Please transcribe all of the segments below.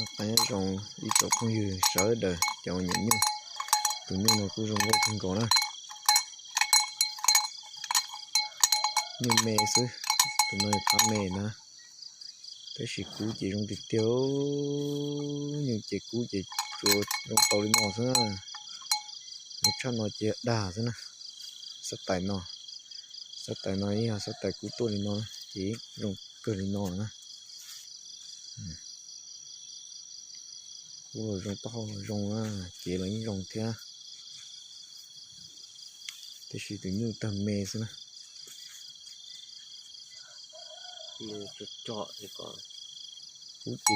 Qab nyob zoo ib tsoom phooj ywg sawv daws cov uas nyiam nyuj. Tus nyuj no kuj zoo nkauj kawg nkaus na. Nyuj me xwb, tus no yog phab me na. Tab sis kub ces zoo tiag tiag, nyuj ces kub ces tsuas zoo tau li no xwb na. Zoo tshaj no ces dag xwb na. Xab tais no, xab tais no yog xab tais kub tuaj li no ces zoo kawg li no na. Kub los zoo, taub hau los zoo, cev los yeej zoo thiab. Tiam sis tus nyuj tag me xwb na. Kub ces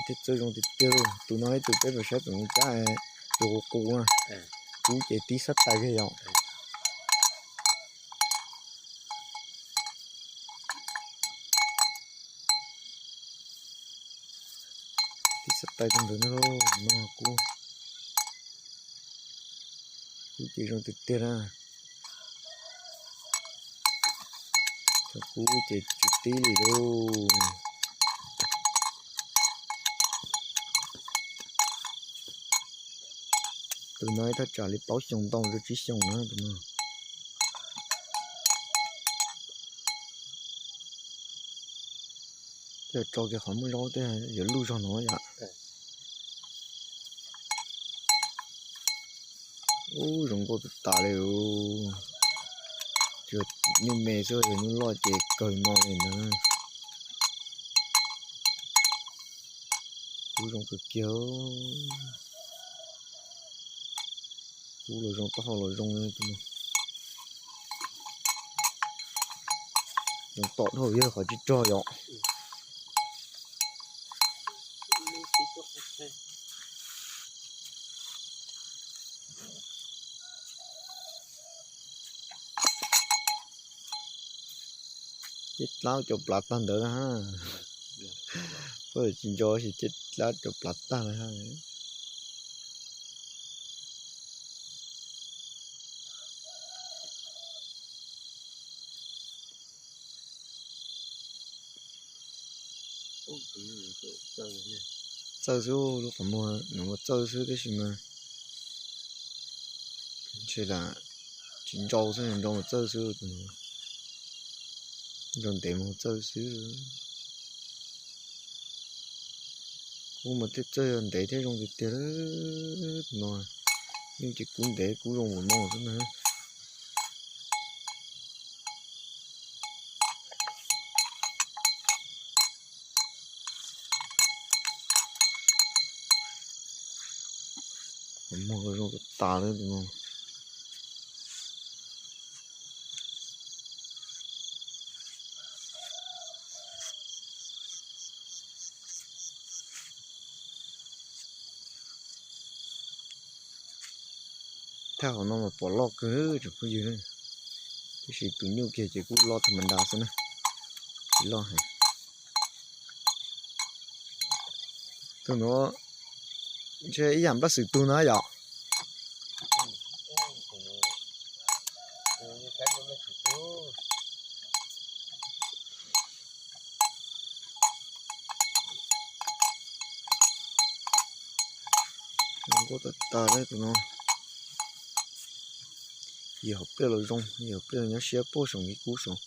thiaj txawj zoo tiag tiag. Tus no ib tug peb puas saib tus no cab, tus qus qus na. Kub ces tib xab tais kiag yom. Tib xab tais tag ntawd no, kub, kub ces zoo tiag tiag na. Cov kub ces tsis tib li lauj. Tus no thaj tsam li plaub xyoos ntau rau tsib xyoos na tus no. Coj tso kiag qhov muaj zaub tej yuav luj zog no yom. Ub, zoo nkauj tas tas li. Tsuas nyuj me xwb, yog nyuj loj ces kawg no li ntag. Kub zoo kawg kiag. Kub los zoo, taub hau los zoo li tus no. Zoo tom dhau yog qhov tsis rog yom. Ceb dlab cov plav tag ntawd na. Puab tsis ntso ces ceb dlab cov plav tag lawm. Txawj xwb, lub qhov muag no mas txawj xwb tab sis mas ntshe lam tsis nrau xwb, nrau mas txawj xwb. Nrau ntev mas txawj xwb. Kub mas thiaj txawj ntev thiab zoo tiag tiag no. Yeej tsis kub ntev kub zoo mus no xwb na. Qhov muag zoo tas li tus no. Thaj hauv no mas pom loj kawg tsoom phooj ywg na. Tab sis tus nyuj kiag ces kuj loj tham ma nta xwb na, tsis loj heev. Tus nuav ntshe ib yam npaj xwm tug na yom. Zoo nkauj tas tas li tus no. Yog hom pliaj los zoo, yog hom pliaj los nyob siab puag saum nqi kub saud.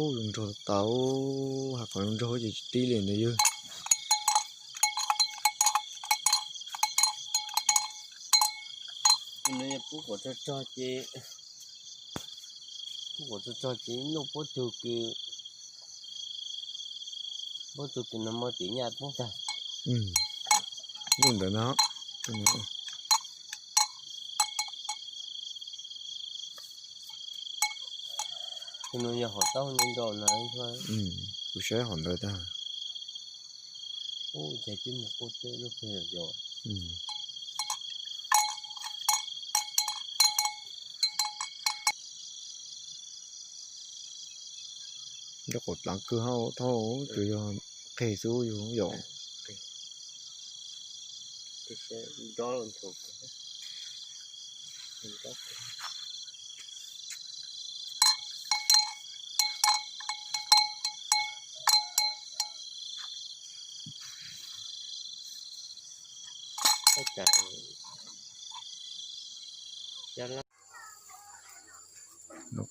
Ub, zoo nraug tas, has qhov zoo nraug ces tsis tib li ntawd yog. Pub kom tsawg tsawg ces nyuj puab tug kws, puab tug kws no muaj tiv nyaj poob tag. Nyuj ntawd no, tus no yog hom taub nyuj nrau na. Kuv saib hom ntawd tag. Ub, cas twb mus quaj teb lub peg yom. Nrab qaum dlav kawg hab, thaub tsuas yog qeg xwb yog yom. Nrab los nthuav. No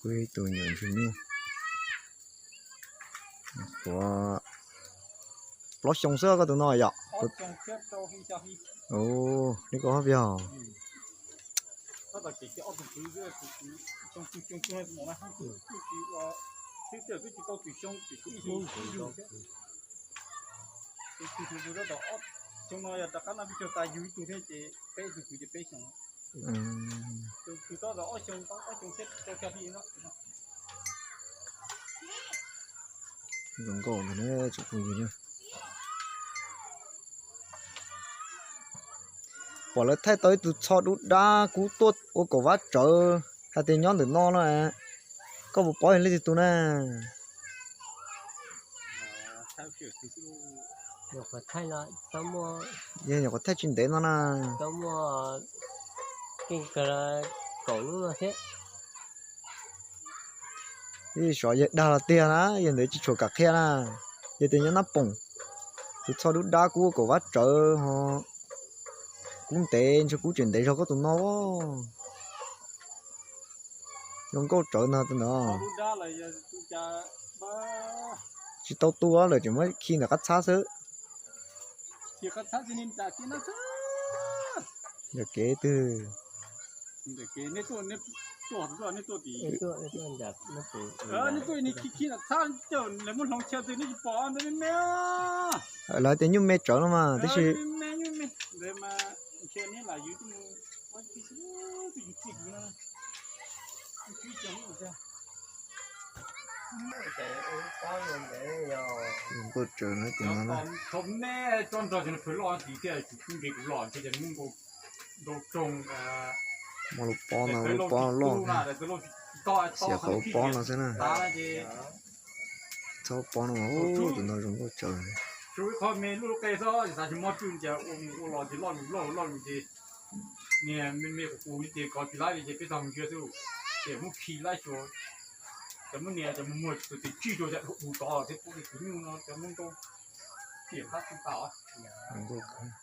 kuj ib tug nyuam ntsuag nyuj. Ua, plaub xyoo xwb koj tus no yom? Neb koj hab pig. Zoo nkauj ntag tsoom phooj ywg. Pom lawv thaij tau ib tug txho dub dab kub tuaj ua kaum vab tsawv hais tias nyob ntawm no no. Koj puas paub yog leej twg tus na? Yog nyuam qhuav thaij tsis ntev no na. Ib xyov yawg dag los tiag na, yawg ntawd tsis tshua kam qhia na. Yog tias nyob Nab Poom, tus txho dub dab kub ua kaum vab tsawv ho kub ntev, ntshe kub tseem ntev zog koj tus no. Zoo nkauj tsawv ntag tus ntawd. Tsis tau tu lawm tseem muab khi ntawm qab txhab xwb. Ntawm kev twg? Lawv tias nyuj me tsawv no mas tab sis zoo nkauj tsawv na tus no na. Muaj lub pob no, lub pob loj, xiam qhov lub pob no xwb na. Txhob pob no, tus no zoo nkauj tsawv. Zoo nkauj.